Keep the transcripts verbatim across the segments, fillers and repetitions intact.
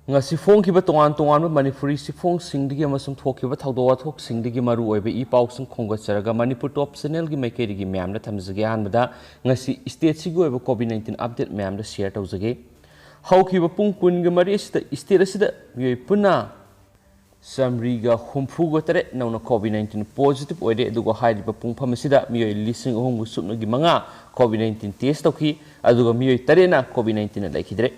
ꯉꯁꯤ ꯐꯣꯡꯈꯤꯕ ꯇꯣꯉꯥꯟ ꯇꯣꯉꯥꯟꯕ ꯃꯅꯤꯄꯨꯔꯤ ꯆꯦꯐꯣꯡꯁꯤꯡꯗꯒꯤ ꯑꯃꯁꯨꯡ ꯊꯣꯛꯈꯤꯕ ꯊꯧꯗꯣꯛ ꯋꯥꯊꯣꯛꯁꯤꯡꯗꯒꯤ ꯃꯔꯨꯑꯣꯏꯕ ꯏ ꯄꯥꯎꯁꯤꯡ ꯈꯣꯝꯒꯠꯆꯔꯒ ꯃꯅꯤꯄꯨꯔ ꯇꯣꯞ ꯆꯦꯅꯦꯜꯒꯤ ꯃꯥꯏꯀꯩꯗꯒꯤ ꯃꯌꯥꯝꯗ ꯊꯝꯖꯒꯦ꯫ ꯑꯍꯥꯟꯕꯗ ꯉꯁꯤ ꯁ꯭ꯇꯦꯠꯁꯤꯒꯤ ꯑꯣꯏꯕ ꯀꯣꯚꯤꯗ ꯅꯥꯏꯟꯇꯤꯟ ꯑꯞꯗꯦꯠ ꯃꯌꯥꯝꯗ ꯁꯤꯌꯔ ꯇꯧꯖꯒꯦ꯫ ꯍꯧꯈꯤꯕ ꯄꯨꯡ ꯀꯨꯟꯒ ꯃꯔꯤ ꯑꯁꯤꯗ ꯁ꯭ꯇꯦꯠ ꯑꯁꯤꯗ ꯃꯤꯑꯣꯏ ꯄꯨꯟꯅ ꯆꯥꯃꯔꯤꯒ ꯍꯨꯝꯐꯨꯒ ꯇꯔꯦꯠ ꯅꯧꯅ ꯀꯣꯚꯤꯗ ꯅꯥꯏꯟꯇꯤꯟ ꯄꯣꯖꯤꯇꯤꯚ ꯑꯣꯏꯔꯦ꯫ ꯑꯗꯨꯒ ꯍꯥꯏꯔꯤꯕ ꯄꯨꯡꯐꯝ ꯑꯁꯤꯗ ꯃꯤꯑꯣꯏ ꯂꯤꯁꯤꯡ ꯑꯍꯨꯝꯒ ꯁꯨꯞꯅꯒꯤ ꯃꯉꯥ ꯀꯣꯚꯤꯗ ꯅꯥꯏꯟꯇꯤꯟ ꯇꯦꯁ ꯇꯧꯈꯤ꯫ ꯑꯗꯨꯒ ꯃꯤꯑꯣꯏ ꯇꯔꯦꯠꯅ ꯀꯣꯚꯤꯗ ꯅꯥꯏꯟꯇꯤꯟꯅ ꯂꯩꯈꯤꯗ꯭ꯔꯦ꯫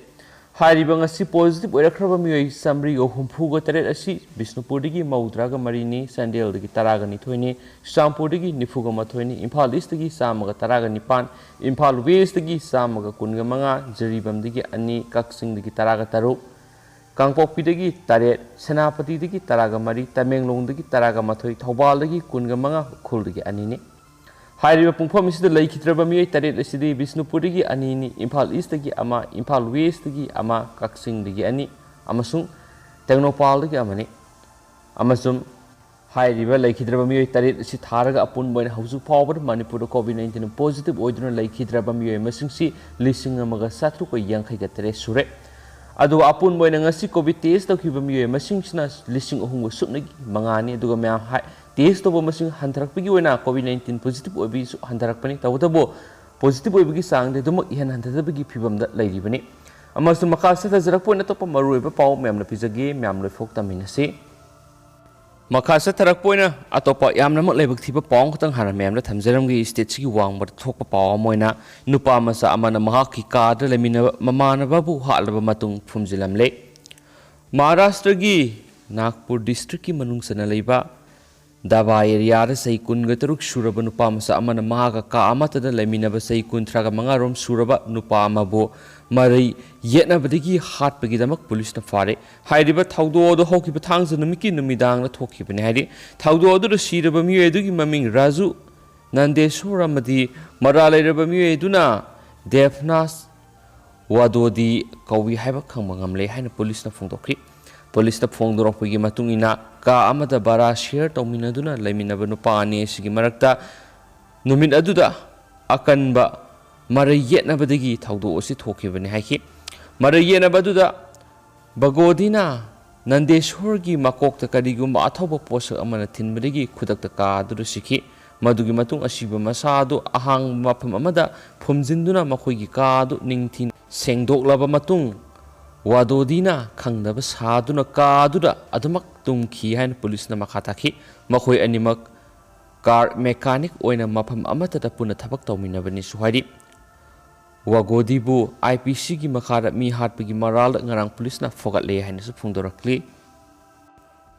ꯍꯥꯏꯔꯤꯕ ꯉꯁꯤ ꯄꯣꯖꯤꯇꯤꯚ ꯑꯣꯏꯔꯛꯈ꯭ꯔꯕ ꯃꯤꯑꯣꯏ ꯆꯥꯃꯔꯤꯒ ꯍꯨꯝꯐꯨꯒ ꯇꯔꯦꯠ ꯑꯁꯤ ꯕꯤꯁꯅꯨꯄꯨꯔꯗꯒꯤ ꯃꯧꯗ꯭ꯔꯥꯒ ꯃꯔꯤꯅꯤ, ꯆꯥꯟꯗꯦꯜꯗꯒꯤ ꯇꯔꯥꯒ ꯅꯤꯊꯣꯏꯅꯤ, ꯆꯨꯔꯆꯥꯟꯄꯨꯔꯗꯒꯤ ꯅꯤꯐꯨꯒ ꯃꯥꯊꯣꯏꯅꯤ, ꯏꯝꯐꯥꯜ ꯏꯁꯇꯒꯤ ꯆꯥꯝꯃꯒ ꯇꯔꯥꯒ ꯅꯤꯄꯥꯟ, ꯏꯝꯐꯥꯜ ꯋꯦꯁꯇꯒꯤ ꯆꯥꯝꯃꯒ ꯀꯨꯟꯒ ꯃꯉꯥ, ꯖꯤꯔꯤꯕꯥꯝꯗꯒꯤ ꯑꯅꯤ, ꯀꯛꯆꯤꯡꯗꯒꯤ ꯇꯔꯥꯒ ꯇꯔꯨꯛ, ꯀꯥꯡꯄꯣꯛꯄꯤꯗꯒꯤ ꯇꯔꯦꯠ, ꯁꯦꯅꯥꯄꯇꯤꯗꯒꯤ ꯇꯔꯥꯒ ꯃꯔꯤ, ꯇꯃꯦꯡꯂꯣꯡꯗꯒꯤ ꯇꯔꯥꯒ ꯃꯥꯊꯣꯏ, ꯊꯧꯕꯥꯜꯗꯒꯤ ꯀꯨꯟꯒ ꯃꯉꯥ, ꯎꯈ꯭ꯔꯨꯜꯗꯒꯤ ꯑꯅꯤꯅꯤ꯫ ꯍꯥꯏꯔꯤꯕ ꯄꯨꯡꯐꯝ ꯑꯁꯤꯗ ꯂꯩꯈꯤꯗ꯭ꯔꯕ ꯃꯤꯑꯣꯏ ꯇꯔꯦꯠ ꯑꯁꯤꯗꯤ ꯕꯤꯁꯅꯨꯄꯨꯔꯗꯒꯤ ꯑꯅꯤꯅꯤ, ꯏꯝꯐꯥꯜ ꯏꯁꯇꯒꯤ ꯑꯃ, ꯏꯝꯐꯥꯜ ꯋꯦꯁꯇꯒꯤ ꯑꯃ, ꯀꯛꯆꯤꯡꯗꯒꯤ ꯑꯅꯤ ꯑꯃꯁꯨꯡ ꯇꯦꯡꯅꯧꯄꯜꯗꯒꯤ ꯑꯃꯅꯤ꯫ ꯑꯃꯁꯨꯡ ꯍꯥꯏꯔꯤꯕ ꯂꯩꯈꯤꯗ꯭ꯔꯕ ꯃꯤꯑꯣꯏ ꯇꯔꯦꯠ ꯑꯁꯤ ꯊꯥꯔꯒ ꯑꯄꯨꯟꯕ ꯑꯣꯏꯅ ꯍꯧꯖꯤꯛ ꯐꯥꯎꯕꯗ ꯃꯅꯤꯄꯨꯔꯗ ꯀꯣꯚꯤꯗ ꯅꯥꯏꯟꯇꯤꯟ ꯄꯣꯖꯤꯇꯤꯚ ꯑꯣꯏꯗꯨꯅ ꯂꯩꯈꯤꯗ꯭ꯔꯕ ꯃꯤꯑꯣꯏ ꯃꯁꯤꯡꯁꯤ ꯂꯤꯁꯤꯡ ꯑꯃꯒ ꯆꯥꯇ꯭ꯔꯨꯛꯀ ꯌꯥꯡꯈꯩꯒ ꯇꯔꯦꯠ ꯁꯨꯔꯦ꯫ ꯑꯗꯨꯒ ꯑꯄꯨꯟꯕ ꯑꯣꯏꯅ ꯉꯁꯤ ꯀꯣꯚꯤꯗ ꯇꯦꯁ ꯇꯧꯈꯤꯕ ꯃꯤꯑꯣꯏ ꯃꯁꯤꯡꯁꯤꯅ ꯂꯤꯁꯤꯡ ꯑꯍꯨꯝꯒ ꯁꯨꯞꯅꯒꯤ ꯃꯉꯥꯅꯤ꯫ ꯑꯗꯨꯒ ꯃꯌꯥꯝ ꯍꯥꯏ, ꯇꯦꯁ ꯇꯧꯕ ꯃꯁꯤꯡ ꯍꯟꯊꯔꯛꯄꯒꯤ ꯑꯣꯏꯅ ꯀꯣꯚꯤꯗ ꯅꯥꯏꯟꯇꯤꯟ ꯄꯣꯖꯤꯇꯤꯚ ꯑꯣꯏꯕꯒꯤꯁꯨ ꯍꯟꯊꯔꯛꯄꯅꯤ꯫ ꯇꯧꯕꯇꯕꯨ ꯄꯣꯖꯤꯇꯤꯚ ꯑꯣꯏꯕꯒꯤ ꯆꯥꯡꯗꯤ ꯑꯗꯨꯃꯛ ꯏꯍꯟ ꯍꯟꯊꯗꯕꯒꯤ ꯐꯤꯕꯝꯗ ꯂꯩꯔꯤꯕꯅꯤ꯫ ꯑꯃꯁꯨꯡ ꯃꯈꯥ ꯆꯠꯊꯖꯔꯛꯄ ꯑꯣꯏꯅ ꯑꯇꯣꯞꯄ ꯃꯔꯨꯑꯣꯏꯕ ꯄꯥꯎ ꯃꯌꯥꯝꯅ ꯄꯤꯖꯒꯦ꯫ ꯃꯌꯥꯝ ꯂꯣꯏꯐꯥꯎ ꯇꯝꯃꯤꯟꯅꯁꯤ꯫ ꯃꯈꯥ ꯆꯠꯊꯔꯛꯄ ꯑꯣꯏꯅ ꯑꯇꯣꯞꯄ ꯌꯥꯝꯅꯃꯛ ꯂꯥꯏꯕꯛ ꯊꯤꯕ ꯄꯥꯎ ꯑꯃꯈꯛꯇꯪ ꯍꯥꯟꯅ ꯃꯌꯥꯝꯗ ꯊꯝꯖꯔꯝꯒꯦ꯫ ꯁ꯭ꯇꯦꯠꯁꯤꯒꯤ ꯋꯥꯡꯃꯗ ꯊꯣꯛꯄ ꯄꯥꯎ ꯑꯃ ꯑꯣꯏꯅ ꯅꯨꯄꯥ ꯃꯆꯥ ꯑꯃꯅ ꯃꯍꯥꯛꯀꯤ ꯀꯥꯗ ꯂꯩꯃꯤꯟꯅꯕ ꯃꯃꯥꯟꯅꯕꯕꯨ ꯍꯥꯠꯂꯕ ꯃꯇꯨꯡ ꯐꯨꯝꯖꯤꯜꯂꯝꯂꯦ꯫ ꯃꯍꯥꯔꯥꯁꯇ꯭ꯔꯒꯤ ꯅꯥꯒꯄꯨꯔ ꯗꯤꯁꯇ꯭ꯔꯤꯛꯀꯤ ꯃꯅꯨꯡ ꯆꯟꯅ ꯂꯩꯕ ꯗꯥꯕꯥ ꯑꯦꯔꯤꯌꯥꯗ ꯆꯍꯤ ꯀꯨꯟꯒ ꯇꯔꯨꯛ ꯁꯨꯔꯕ ꯅꯨꯄꯥ ꯃꯆꯥ ꯑꯃꯅ ꯃꯍꯥꯛꯀ ꯀꯥ ꯑꯃꯠꯇꯗ ꯂꯩꯃꯤꯟꯅꯕ ꯆꯍꯤ ꯀꯨꯟꯊ꯭ꯔꯥꯒ ꯃꯉꯥ ꯔꯣꯝ ꯁꯨꯔꯕ ꯅꯨꯄꯥ ꯑꯃꯕꯨ ꯃꯔꯩ ꯌꯦꯠꯅꯕꯗꯒꯤ ꯍꯥꯠꯄꯒꯤꯗꯃꯛ ꯄꯨꯂꯤꯁꯅ ꯐꯥꯔꯦ꯫ ꯍꯥꯏꯔꯤꯕ ꯊꯧꯗꯣꯛ ꯑꯗꯨ ꯍꯧꯈꯤꯕ ꯊꯥꯡꯖ ꯅꯨꯃꯤꯠꯀꯤ ꯅꯨꯃꯤꯗꯥꯡꯗ ꯊꯣꯛꯈꯤꯕꯅꯤ ꯍꯥꯏꯔꯤ꯫ ꯊꯧꯗꯣꯛ ꯑꯗꯨꯗ ꯁꯤꯔꯕ ꯃꯤꯑꯣꯏ ꯑꯗꯨꯒꯤ ꯃꯃꯤꯡ ꯔꯥꯖꯨ ꯅꯟꯗꯦꯁꯣꯔ ꯑꯃꯗꯤ ꯃꯔꯥ ꯂꯩꯔꯕ ꯃꯤꯑꯣꯏ ꯑꯗꯨꯅ ꯗꯦꯕꯅꯥꯁ ꯋꯥꯗꯣꯗꯤ ꯀꯧꯏ ꯍꯥꯏꯕ ꯈꯪꯕ ꯉꯝꯂꯦ ꯍꯥꯏꯅ ꯄꯨꯂꯤꯁꯅ ꯐꯣꯡꯗꯣꯛꯈꯤ꯫ ꯄꯨꯂꯤꯁꯅ ꯐꯣꯡꯗꯣꯔꯛꯄꯒꯤ ꯃꯇꯨꯡ ꯏꯟꯅ, ꯀꯥ ꯑꯃꯗ ꯚꯔꯥ ꯁꯤꯌꯔ ꯇꯧꯃꯤꯟꯅꯗꯨꯅ ꯂꯩꯃꯤꯟꯅꯕ ꯅꯨꯄꯥ ꯑꯅꯤ ꯑꯁꯤꯒꯤ ꯃꯔꯛꯇ ꯅꯨꯃꯤꯠ ꯑꯗꯨꯗ ꯑꯀꯟꯕ ꯃꯔꯩ ꯌꯦꯠꯅꯕꯗꯒꯤ ꯊꯧꯗꯣꯛ ꯑꯁꯤ ꯊꯣꯛꯈꯤꯕꯅꯤ ꯍꯥꯏꯈꯤ꯫ ꯃꯔꯩ ꯌꯦꯠꯅꯕ ꯑꯗꯨꯗ ꯕꯒꯣꯗꯤꯅ ꯅꯟꯗꯦꯁꯣꯔꯒꯤ ꯃꯀꯣꯛꯇ ꯀꯔꯤꯒꯨꯝꯕ ꯑꯊꯧꯕ ꯄꯣꯠꯁꯛ ꯑꯃꯅ ꯊꯤꯟꯕꯗꯒꯤ ꯈꯨꯗꯛꯇ ꯀꯥꯗꯨꯅ ꯁꯤꯈꯤ꯫ ꯃꯗꯨꯒꯤ ꯃꯇꯨꯡ ꯑꯁꯤꯕ ꯃꯁꯥ ꯑꯗꯨ ꯑꯍꯥꯡꯕ ꯃꯐꯝ ꯑꯃꯗ ꯐꯨꯝꯖꯤꯟꯗꯨꯅ ꯃꯈꯣꯏꯒꯤ ꯀꯥ ꯑꯗꯨ ꯅꯤꯡꯊꯤꯅ ꯁꯦꯡꯗꯣꯛꯂꯕ ꯃꯇꯨꯡ, ꯋꯥꯗꯣꯗꯤꯅ ꯈꯪꯗꯕ ꯁꯥꯗꯨꯅ ꯀꯥ ꯑꯗꯨꯗ ꯑꯗꯨꯃꯛ ꯇꯨꯝꯈꯤ ꯍꯥꯏꯅ ꯄꯨꯂꯤꯁꯅ ꯃꯈꯥ ꯇꯥꯈꯤ꯫ ꯃꯈꯣꯏ ꯑꯅꯤꯃꯛ ꯀꯥꯔ ꯃꯦꯀꯥꯅꯤꯛ ꯑꯣꯏꯅ ꯃꯐꯝ ꯑꯃꯠꯇꯗ ꯄꯨꯟꯅ ꯊꯕꯛ ꯇꯧꯃꯤꯟꯅꯕꯅꯤꯁꯨ ꯍꯥꯏꯔꯤ꯫ ꯋꯥꯒꯣꯗꯤꯕꯨ ꯑꯥꯏ ꯄꯤ ꯁꯤꯒꯤ ꯃꯈꯥꯗ ꯃꯤ ꯍꯥꯠꯄꯒꯤ ꯃꯔꯥꯜꯗ ꯉꯔꯥꯡ ꯄꯨꯂꯤꯁꯅ ꯐꯥꯒꯠꯂꯦ ꯍꯥꯏꯅꯁꯨ ꯐꯣꯡꯗꯣꯔꯛꯂꯤ꯫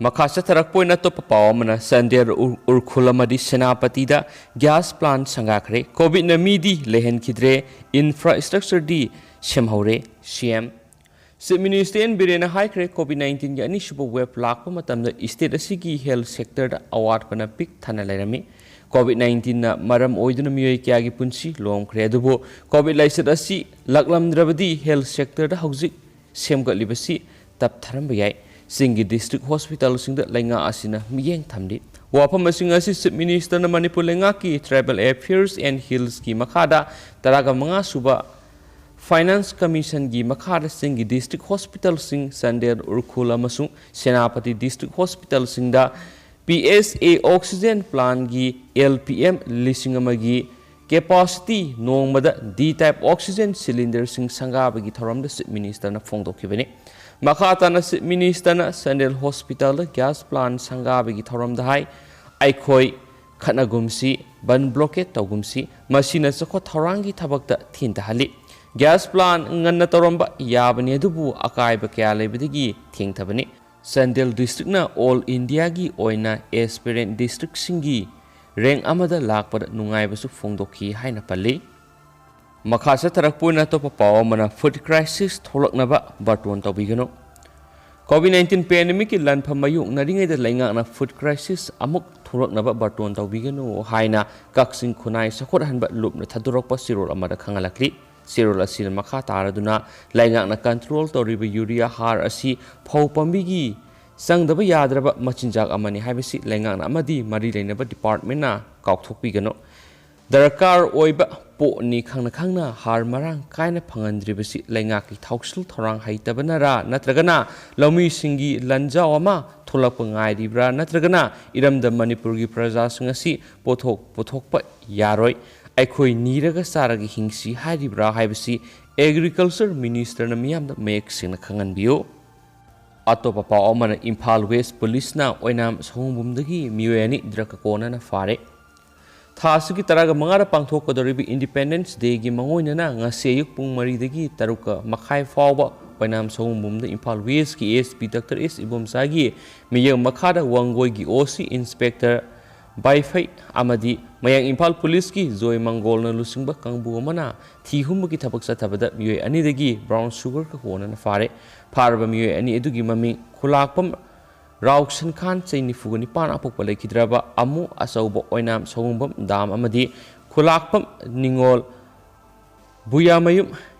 ꯃꯈꯥ ꯆꯠꯊꯔꯛꯄ ꯑꯣꯏꯅ ꯑꯇꯣꯞꯄ ꯄꯥꯎ ꯑꯃꯅ, ꯆꯥꯟꯗꯦꯜ, ꯎ-, ꯎꯔꯈꯨꯜ ꯑꯃꯗꯤ ꯁꯦꯅꯥꯄꯇꯤꯗ ꯒ꯭ꯌꯥꯁ ꯄ꯭ꯂꯥꯟ ꯁꯪꯒꯥꯈ꯭ꯔꯦ꯫ ꯀꯣꯚꯤꯗꯅ ꯃꯤꯗꯤ ꯂꯩꯍꯟꯈꯤꯗ꯭ꯔꯦ, ꯏꯟꯐ꯭ꯔꯥꯁ꯭ꯇ꯭ꯔꯛꯆꯔꯗꯤ ꯁꯦꯝꯍꯧꯔꯦ, ꯁꯤ ꯑꯦꯝ꯫ ꯆꯤꯐ ꯃꯤꯅꯤꯁꯇꯔ ꯑꯦꯟ ꯕꯤꯔꯦꯟꯅ ꯍꯥꯏꯈ꯭ꯔꯦ, ꯀꯣꯚꯤꯗ ꯅꯥꯏꯟꯇꯤꯟꯒꯤ ꯑꯅꯤꯁꯨꯕ ꯋꯦꯕ ꯂꯥꯛꯄ ꯃꯇꯝꯗ ꯁ꯭ꯇꯦꯠ ꯑꯁꯤꯒꯤ ꯍꯦꯜꯊ ꯁꯦꯛꯇꯔꯗ ꯑꯋꯥꯠꯄꯅ ꯄꯤꯛ ꯊꯟꯅ ꯂꯩꯔꯝꯃꯤ꯫ ꯀꯣꯚꯤꯗ ꯅꯥꯏꯟꯇꯤꯟꯅ ꯃꯔꯝ ꯑꯣꯏꯗꯨꯅ ꯃꯤꯑꯣꯏ ꯀꯌꯥꯒꯤ ꯄꯨꯟꯁꯤ ꯂꯣꯝꯈ꯭ꯔꯦ꯫ ꯑꯗꯨꯕꯨ ꯀꯣꯚꯤꯗ ꯂꯥꯏꯆꯠ ꯑꯁꯤ ꯂꯥꯛꯂꯝꯗ꯭ꯔꯕꯗꯤ ꯍꯦꯜꯊ ꯁꯦꯛꯇꯔꯗ ꯍꯧꯖꯤꯛ ꯁꯦꯝꯒꯠꯂꯤꯕꯁꯤ ꯇꯞꯊꯔꯝꯕ ꯌꯥꯏ꯫ ꯆꯤꯡꯒꯤ ꯗꯤꯁꯇ꯭ꯔꯤꯛ ꯍꯣꯁꯄꯤꯇꯥꯜꯁꯤꯡꯗ ꯂꯩꯉꯥꯛ ꯑꯁꯤꯅ ꯃꯤꯠꯌꯦꯡ ꯊꯝꯂꯤ꯫ ꯋꯥꯐꯝ ꯑꯁꯤꯡ ꯑꯁꯤ ꯆꯤꯐ ꯃꯤꯅꯤꯁꯇꯔꯅ ꯃꯅꯤꯄꯨꯔ ꯂꯩꯉꯥꯛꯀꯤ ꯇ꯭ꯔꯥꯏꯕꯦꯜ ꯑꯦꯐꯤꯌꯔꯁ ꯑꯦꯟ ꯍꯤꯜꯁꯀꯤ ꯃꯈꯥꯗ ꯇꯔꯥꯒ ꯃꯉꯥ ꯁꯨꯕ ꯐꯥꯏꯅꯥꯟꯁ ꯀꯃꯤꯁꯟꯒꯤ ꯃꯈꯥꯗ ꯆꯤꯡꯒꯤ ꯗꯤꯁꯇ꯭ꯔꯤꯛ ꯍꯣꯁꯄꯤꯇꯥꯜꯁꯤꯡ, ꯆꯥꯟꯗꯦꯜ, ꯎꯔꯈꯨꯜ ꯑꯃꯁꯨꯡ ꯁꯦꯅꯥꯄꯇꯤ ꯗꯤꯁꯇ꯭ꯔꯤꯛ ꯍꯣꯁꯄꯤꯇꯥꯜꯁꯤꯡꯗ ꯄꯤ ꯑꯦꯁ ꯑꯦ ꯑꯣꯛꯁꯤꯖꯦꯟ ꯄ꯭ꯂꯥꯟꯒꯤ ꯑꯦꯜ ꯄꯤ ꯑꯦꯝ ꯂꯤꯁꯤꯡ ꯑꯃꯒꯤ ꯀꯦꯄꯥꯁꯤꯇꯤ ꯅꯣꯡꯃꯗ ꯗꯤ ꯇꯥꯏꯞ ꯑꯣꯛꯁꯤꯖꯦꯟ ꯁꯤꯂꯤꯟꯗꯔꯁꯤꯡ ꯁꯪꯒꯥꯕꯒꯤ ꯊꯧꯔꯝꯗ ꯆꯤꯐ ꯃꯤꯅꯤꯁꯇꯔꯅ ꯐꯣꯡꯗꯣꯛꯈꯤꯕꯅꯤ꯫ ꯃꯈꯥ ꯇꯥꯅ ꯆꯤꯐ ꯃꯤꯅꯤꯁꯇꯔꯅ ꯆꯥꯟꯗꯦꯜ ꯍꯣꯁꯄꯤꯇꯥꯜꯗ ꯒ꯭ꯌꯥꯁ ꯄ꯭ꯂꯥꯟ ꯁꯪꯒꯥꯕꯒꯤ ꯊꯧꯔꯝꯗ ꯍꯥꯏ, ꯑꯩꯈꯣꯏ ꯈꯠꯅꯒꯨꯝꯁꯤ, ꯕꯟ ꯕ꯭ꯂꯣꯀꯦꯠ ꯇꯧꯒꯨꯝꯁꯤ, ꯃꯁꯤꯅ ꯆꯥꯎꯈꯠ ꯊꯧꯔꯥꯡꯒꯤ ꯊꯕꯛꯇ ꯊꯤꯟꯊꯍꯜꯂꯤ꯫ ꯒ꯭ꯌꯥꯁ ꯄ꯭ꯂꯥꯟ ꯉꯟꯅ ꯇꯧꯔꯝꯕ ꯌꯥꯕꯅꯤ, ꯑꯗꯨꯕꯨ ꯑꯀꯥꯏꯕ ꯀꯌꯥ ꯂꯩꯕꯗꯒꯤ ꯊꯦꯡꯊꯕꯅꯤ꯫ ꯆꯥꯟꯗꯦꯜ ꯗꯤꯁꯇ꯭ꯔꯤꯛꯅ ꯑꯣꯜ ꯏꯟꯗꯤꯌꯥꯒꯤ ꯑꯣꯏꯅ ꯑꯦꯁꯄꯤꯔꯦꯟ ꯗꯤꯁꯇ꯭ꯔꯤꯛꯁꯤꯡꯒꯤ ꯔꯦꯡ ꯑꯃꯗ ꯂꯥꯛꯄꯗ ꯅꯨꯡꯉꯥꯏꯕꯁꯨ ꯐꯣꯡꯗꯣꯛꯈꯤ ꯍꯥꯏꯅ ꯄꯜꯂꯤ꯫ ꯃꯈꯥ ꯆꯠꯊꯔꯛꯄ ꯑꯣꯏꯅ ꯑꯇꯣꯞꯄ ꯄꯥꯎ ꯑꯃꯅ, ꯐꯨꯗ ꯀ꯭ꯔꯥꯏꯁꯤꯁ ꯊꯣꯛꯂꯛꯅꯕ ꯕꯥꯔꯇꯣꯟ ꯇꯧꯕꯤꯒꯅꯨ꯫ ꯀꯣꯚꯤꯗ ꯅꯥꯏꯟꯇꯤꯟ ꯄꯦꯟꯗꯦꯃꯤꯛꯀꯤ ꯂꯥꯟꯐꯝ ꯃꯥꯌꯣꯛꯅꯔꯤꯉꯩꯗ ꯂꯩꯉꯥꯛꯅ ꯐꯨꯗ ꯀ꯭ꯔꯥꯏꯁꯤꯁ ꯑꯃꯨꯛ ꯊꯣꯛꯂꯛꯅꯕ ꯕꯥꯔꯇꯣꯟ ꯇꯧꯕꯤꯒꯅꯨ ꯍꯥꯏꯅ ꯀꯛꯆꯤꯡ ꯈꯨꯟꯅꯥꯏ ꯆꯥꯎꯈꯠꯍꯟꯕ ꯂꯨꯞꯅ ꯊꯥꯗꯣꯔꯛꯄ ꯆꯦꯔꯣꯜ ꯑꯃꯗ ꯈꯪꯍꯜꯂꯛꯂꯤ꯫ ꯆꯦꯔꯣꯜ ꯑꯁꯤꯅ ꯃꯈꯥ ꯇꯥꯔꯗꯨꯅ ꯂꯩꯉꯥꯛꯅ ꯀꯟꯇ꯭ꯔꯣꯜ ꯇꯧꯔꯤꯕ ꯌꯨꯔꯤꯌꯥ ꯍꯥꯔ ꯑꯁꯤ ꯐꯧ ꯄꯥꯝꯕꯤꯒꯤ ꯆꯪꯗꯕ ꯌꯥꯗ꯭ꯔꯕ ꯃꯆꯤꯟꯖꯥꯛ ꯑꯃꯅꯤ ꯍꯥꯏꯕꯁꯤ ꯂꯩꯉꯥꯛꯅ ꯑꯃꯗꯤ ꯃꯔꯤ ꯂꯩꯅꯕ ꯗꯤꯄꯥꯔꯠꯃꯦꯟꯅ ꯀꯥꯎꯊꯣꯛꯄꯤꯒꯅꯨ꯫ ꯗꯔꯀꯥꯔ ꯑꯣꯏꯕ ꯄꯣꯠꯅꯤ ꯈꯪꯅ ꯈꯪꯅ ꯍꯥꯔ ꯃꯔꯥꯡ ꯀꯥꯏꯅ ꯐꯪꯍꯟꯗ꯭ꯔꯤꯕꯁꯤ ꯂꯩꯉꯥꯛꯀꯤ ꯊꯧꯁꯤꯜ ꯊꯧꯔꯥꯡ ꯍꯩꯇꯕꯅꯔꯥ ꯅꯠꯇ꯭ꯔꯒꯅ ꯂꯧꯃꯤꯁꯤꯡꯒꯤ ꯂꯟꯖꯥꯎ ꯑꯃ ꯊꯣꯛꯂꯛꯄ ꯉꯥꯏꯔꯤꯕ꯭ꯔꯥ ꯅꯠꯇ꯭ꯔꯒꯅ ꯏꯔꯝꯗꯝ ꯃꯅꯤꯄꯨꯔꯒꯤ ꯄ꯭ꯔꯖꯥꯁꯤꯡ ꯑꯁꯤ ꯄꯣꯠꯊꯣꯛ ꯄꯨꯊꯣꯛꯄ ꯌꯥꯔꯣꯏ, ꯑꯩꯈꯣꯏ ꯅꯤꯔꯒ ꯆꯥꯔꯒ ꯍꯤꯡꯁꯤ ꯍꯥꯏꯔꯤꯕ꯭ꯔꯥ ꯍꯥꯏꯕꯁꯤ Agriculture Ministerꯅ ꯃꯤꯌꯥꯝꯗ ꯃꯌꯦꯛ ꯁꯦꯡꯅ ꯈꯪꯍꯟꯕꯤꯌꯨ꯫ ꯑꯇꯣꯞꯄ ꯄꯥꯎ ꯑꯃꯅ ꯏꯝꯐꯥꯜ ꯋꯦꯁ ꯄꯨꯂꯤꯁꯅ ꯑꯣꯏꯅꯥꯝ ꯁꯑꯣꯡꯕꯨꯝꯗꯒꯤ ꯃꯤꯑꯣꯏ ꯑꯅꯤ ꯗ꯭ꯔꯒ ꯀꯣꯟꯅꯅ ꯐꯥꯔꯦ꯫ ꯊꯥ ꯑꯁꯤꯒꯤ ꯇꯔꯥꯒ ꯃꯉꯥꯗ ꯄꯥꯡꯊꯣꯛꯀꯗꯧꯔꯤꯕ Independence Dayꯒꯤ ꯃꯥꯡꯑꯣꯏꯅꯅ ꯉꯁꯤ ꯑꯌꯨꯛ ꯄꯨꯡ ꯃꯔꯤꯗꯒꯤ ꯇꯔꯨꯛꯀ ꯃꯈꯥꯏ ꯐꯥꯎꯕ ꯑꯣꯏꯅꯥꯝ ꯁꯑꯣꯡꯕꯨꯝꯗ ꯏꯝꯐꯥꯜ ꯋꯦꯁꯀꯤ ASP Doctor S ꯏꯕꯣꯝꯆꯥꯒꯤ ꯃꯤꯠꯌꯦꯡ ꯃꯈꯥꯗ ꯋꯥꯡꯒꯣꯏꯒꯤ OC Inspector ꯕꯥꯏꯐꯩ ꯑꯃꯗꯤ ꯃꯌꯥꯡ ꯏꯝꯐꯥꯜ ꯄꯨꯂꯤꯁꯀꯤ ꯖꯣꯏ ꯃꯪꯒꯣꯜꯅ ꯂꯨꯆꯤꯡꯕ ꯀꯥꯡꯕꯨ ꯑꯃꯅ ꯊꯤ ꯍꯨꯝꯕꯒꯤ ꯊꯕꯛ ꯆꯠꯊꯕꯗ ꯃꯤꯑꯣꯏ ꯑꯅꯤꯗꯒꯤ brown sugarꯒ ꯀꯣꯟꯅꯅ ꯐꯥꯔꯦ꯫ ꯐꯥꯔꯕ ꯃꯤꯑꯣꯏ ꯑꯅꯤ ꯑꯗꯨꯒꯤ ꯃꯃꯤꯡ ꯈꯨꯂꯥꯛꯄꯝ ꯔꯥꯎꯁꯟ ꯈꯥꯟ, ꯆꯍꯤ ꯅꯤꯐꯨꯒ ꯅꯤꯄꯥꯟ, ꯑꯄꯣꯛꯄ ꯂꯩꯈꯤꯗ꯭ꯔꯕ ꯑꯃꯨ ꯑꯆꯧꯕ ꯑꯣꯏꯅꯥꯝ ꯁꯑꯣꯡꯕꯝ ꯗꯥꯝ ꯑꯃꯗꯤ ꯈꯨꯂꯥꯛꯄꯝ ꯅꯤꯉꯣꯜ ꯕꯨꯌꯥꯃꯌꯨꯝ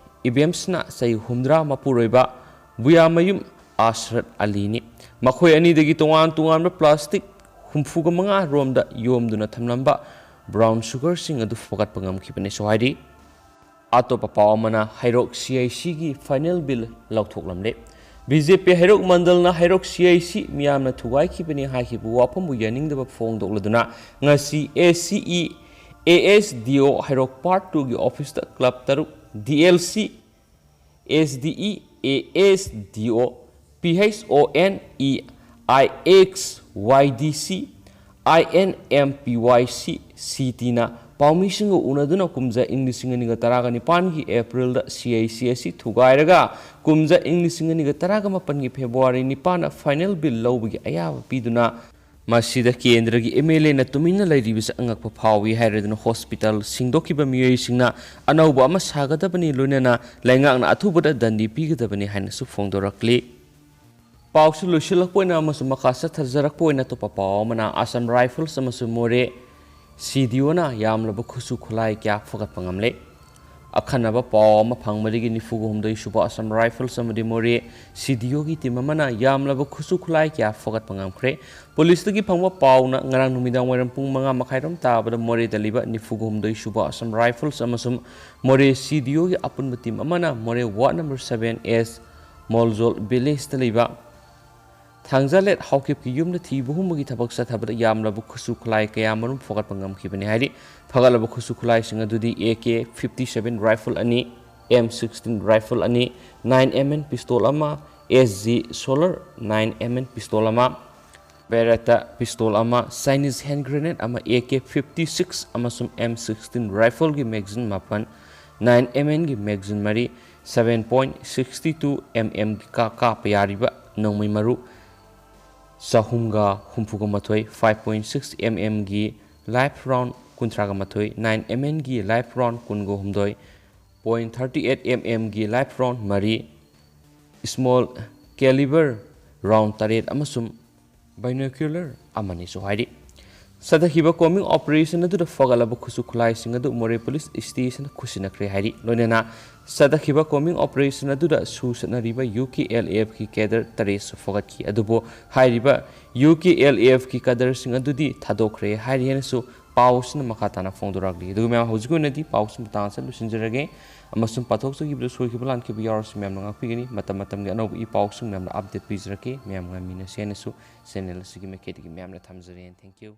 ꯏꯕꯦꯝꯁꯅ, ꯆꯍꯤ ꯍꯨꯝꯗ꯭ꯔꯥ, ꯃꯄꯨꯔꯣꯏꯕ ꯕꯨꯌꯥꯃꯌꯨꯝ ꯑꯁꯔꯠ ꯑꯂꯤꯅꯤ꯫ ꯃꯈꯣꯏ ꯑꯅꯤꯗꯒꯤ ꯇꯣꯉꯥꯟ ꯇꯣꯉꯥꯟꯕ plastic ꯍꯨꯝꯐꯨꯒ ꯃꯉꯥ ꯔꯣꯝꯗ ꯌꯣꯝꯗꯨꯅ ꯊꯝꯂꯝꯕ brown sugarꯁꯤꯡ ꯑꯗꯨ ꯐꯒꯠꯄ ꯉꯝꯈꯤꯕꯅꯤꯁꯨ ꯍꯥꯏꯔꯤ꯫ ꯑꯇꯣꯞꯄ ꯄꯥꯎ ꯑꯃꯅ ꯍꯩꯔꯣꯛ CICꯒꯤ final bill ꯂꯧꯊꯣꯛꯂꯝꯂꯦ꯫ BJP ꯍꯩꯔꯣꯛ ꯃꯟꯗꯜꯅ ꯍꯩꯔꯣꯛ CIC ꯃꯤꯌꯥꯝꯅ ꯊꯨꯒꯥꯏꯈꯤꯕꯅꯤ ꯍꯥꯏꯈꯤꯕ ꯋꯥꯐꯝꯕꯨ ꯌꯥꯅꯤꯡꯗꯕ ꯐꯣꯡꯗꯣꯛꯂꯗꯨꯅ ꯉꯁꯤ ACE, ASDO ꯍꯩꯔꯣꯛ Part twoꯒꯤ officeꯇ club ꯇꯔꯨꯛ, DLC, SDE, ASDO, PHONE, IX, YDC, INMPYC, CTꯅ ꯄꯥꯎꯃꯤꯁꯤꯡꯒ ꯎꯅꯗꯨꯅ ꯀꯨꯝꯖꯥ ꯏꯪ ꯂꯤꯁꯤꯡ ꯑꯅꯤꯒ ꯇꯔꯥꯒ ꯅꯤꯄꯥꯟꯒꯤ Aprilꯗ CIC ꯑꯁꯤ ꯊꯨꯒꯥꯏꯔꯒ ꯀꯨꯝꯖꯥ ꯏꯪ ꯂꯤꯁꯤꯡ ꯑꯅꯤꯒ ꯇꯔꯥꯒ ꯃꯥꯄꯟꯒꯤ February ꯅꯤꯄꯥꯟꯗ final bill ꯂꯧꯕꯒꯤ ꯑꯌꯥꯕ ꯄꯤꯗꯨꯅ ꯃꯁꯤꯗ ꯀꯦꯟꯗ꯭ꯔꯒꯤ MLAꯅ ꯇꯨꯃꯤꯟꯅ ꯂꯩꯔꯤꯕꯁꯤ ꯑꯉꯛꯄ ꯐꯥꯎꯏ ꯍꯥꯏꯔꯗꯨꯅ hospital ꯁꯤꯡꯗꯣꯛꯈꯤꯕ ꯃꯤꯑꯣꯏꯁꯤꯡꯅ ꯑꯅꯧꯕ ꯑꯃ ꯁꯥꯒꯗꯕꯅꯤ, ꯂꯣꯏꯅꯅ ꯂꯩꯉꯥꯛꯅ ꯑꯊꯨꯕꯗ ꯗꯟꯗꯤ ꯄꯤꯒꯗꯕꯅꯤ ꯍꯥꯏꯅꯁꯨ ꯐꯣꯡꯗꯣꯔꯛꯂꯤ꯫ ꯄꯥꯎꯁꯤ ꯂꯣꯏꯁꯤꯜꯂꯛꯄ ꯑꯣꯏꯅ ꯑꯃꯁꯨꯡ ꯃꯈꯥ ꯆꯠꯊꯖꯔꯛꯄ ꯑꯣꯏꯅ ꯑꯇꯣꯞꯄ ꯄꯥꯎ ꯑꯃꯅ Assam Rifles ꯑꯃꯁꯨꯡ ꯃꯣꯔꯦ CDOꯅ ꯌꯥꯝꯂꯕ ꯈꯨꯠꯁꯨ ꯈꯨꯠꯂꯥꯏ ꯀꯌꯥ ꯐꯒꯠꯄ ꯉꯝꯂꯦ꯫ ꯑꯈꯟꯅꯕ ꯄꯥꯎ ꯑꯃ ꯐꯪꯕꯗꯒꯤ ꯅꯤꯐꯨꯒ ꯍꯨꯝꯗꯣꯏ ꯁꯨꯕ Assam Rifles ꯑꯃꯗꯤ ꯃꯣꯔꯦ C D O ꯒꯤ team ꯑꯃꯅ ꯌꯥꯝꯂꯕ ꯈꯨꯠꯁꯨ ꯈꯨꯠꯂꯥꯏ ꯀꯌꯥ ꯐꯒꯠꯄ ꯉꯝꯈ꯭ꯔꯦ꯫ Police ꯇꯒꯤ ꯐꯪꯕ ꯄꯥꯎꯅ ꯉꯔꯥꯡ ꯅꯨꯃꯤꯗꯥꯡ ꯋꯥꯏꯔꯝ ꯄꯨꯡ ꯃꯉꯥ ꯃꯈꯥꯏꯔꯣꯝ ꯇꯥꯕꯗ ꯃꯣꯔꯦꯗ ꯂꯩꯕ ꯅꯤꯐꯨꯒ ꯍꯨꯝꯗꯣꯏ ꯁꯨꯕ Assam Rifles ꯑꯃꯁꯨꯡ ꯃꯣꯔꯦ C D O ꯒꯤ ꯑꯄꯨꯟꯕ team ꯑꯃꯅ ꯃꯣꯔꯦ ward number seven S ꯃꯣꯜꯖꯣꯜ village ꯇ ꯂꯩꯕ ꯊꯥꯡꯖꯥꯂꯦꯠ ꯍꯥꯎꯀꯤꯞꯀꯤ ꯌꯨꯝꯗ ꯊꯤꯕ ꯍꯨꯝꯕꯒꯤ ꯊꯕꯛ ꯆꯠꯊꯕꯗ ꯌꯥꯝꯂꯕ ꯈꯨꯠꯁꯨ ꯈꯨꯠꯂꯥꯏ ꯀꯌꯥ ꯃꯔꯨꯝ ꯐꯒꯠꯄ ꯉꯝꯈꯤꯕꯅꯤ ꯍꯥꯏꯔꯤ꯫ ꯐꯒꯠꯂꯕ ꯈꯨꯠꯁꯨ ꯈꯨꯠꯂꯥꯏꯁꯤꯡ ꯑꯗꯨꯗꯤ A K fifty seven rifle ꯑꯅꯤ, M sixteen rifle ꯑꯅꯤ, nine M M pistol ꯑꯃ, S G Solar nine M M pistol ꯑꯃ, Beretta pistol ꯑꯃ, Chinese hand grenade ꯑꯃ, A K fifty six ꯑꯃꯁꯨꯡ M sixteen rifle ꯒꯤ magazine ꯃꯥꯄꯟ, nine M M ꯒꯤ magazine ꯃꯔꯤ, seven point sixty two M M ꯒꯤ ꯀꯥ-, ꯀꯥꯞꯄ ꯌꯥꯔꯤꯕ ꯅꯣꯡꯃꯩ ꯃꯔꯨ ꯆꯍꯨꯝꯒ ꯍꯨꯝꯐꯨꯒ ꯃꯥꯊꯣꯏ, five point six M M ꯒꯤ live round ꯀꯨꯟꯊ꯭ꯔꯥꯒ ꯃꯥꯊꯣꯏ, nine M M ꯒꯤ live round ꯀꯨꯟꯒ ꯍꯨꯝꯗꯣꯏ, point thirty eight M M ꯒꯤ live round ꯃꯔꯤ, small caliber round ꯇꯔꯦꯠ ꯑꯃꯁꯨꯡ binocular ꯑꯃꯅꯤꯁꯨ ꯍꯥꯏꯔꯤ꯫ ꯆꯠꯊꯈꯤꯕ combing operation ꯑꯗꯨꯗ ꯐꯒꯠꯂꯕ ꯈꯨꯠꯁꯨ ꯈꯨꯠꯂꯥꯏꯁꯤꯡ ꯑꯗꯨ ꯃꯣꯔꯦ police station ꯈꯨꯠꯁꯤꯟꯅꯈ꯭ꯔꯦ ꯍꯥꯏꯔꯤ꯫ ꯂꯣꯏꯅꯅ ꯆꯠꯊꯈꯤꯕ combing operation ꯑꯗꯨꯗ ꯁꯨ ꯆꯠꯅꯔꯤꯕ U K L A F ꯀꯤ cadre ꯇꯔꯦꯠꯁꯨ ꯐꯒꯠꯈꯤ꯫ ꯑꯗꯨꯕꯨ ꯍꯥꯏꯔꯤꯕ U K L A F ꯀꯤ cadre ꯁꯤꯡ ꯑꯗꯨꯗꯤ ꯊꯥꯗꯣꯛꯈ꯭ꯔꯦ ꯍꯥꯏꯔꯤ ꯍꯥꯏꯅꯁꯨ ꯄꯥꯎꯁꯤꯅ ꯃꯈꯥ ꯇꯥꯅ ꯐꯣꯡꯗꯣꯔꯛꯂꯤ꯫ ꯑꯗꯨꯒ ꯃꯌꯥꯝ, ꯍꯧꯖꯤꯛꯀꯤ ꯑꯣꯏꯅꯗꯤ ꯄꯥꯎꯁꯤ ꯃꯇꯥꯡ ꯑꯁꯤꯗ ꯂꯣꯏꯁꯤꯟꯖꯔꯒꯦ꯫ ꯑꯃꯁꯨꯡ ꯄꯥꯊꯣꯛꯆꯈꯤꯕꯗ ꯁꯣꯏꯈꯤꯕ ꯂꯥꯟꯈꯤꯕ ꯌꯥꯎꯔꯁꯨ ꯃꯌꯥꯝꯅ ꯉꯥꯛꯄꯤꯒꯅꯤ꯫ ꯃꯇꯝ ꯃꯇꯝꯒꯤ ꯑꯅꯧꯕ ꯏ ꯄꯥꯎꯁꯤꯡ ꯃꯌꯥꯝꯅ update ꯄꯤꯖꯔꯛꯀꯦ꯫ ꯃꯌꯥꯝ ꯉꯝꯃꯤꯟꯅꯁꯦ ꯍꯥꯏꯅꯁꯨ channel ꯑꯁꯤꯒꯤ ꯃꯥꯏꯀꯩꯗꯒꯤ ꯃꯌꯥꯝꯅ ꯊꯝꯖꯔꯤ꯫ Thank you꯫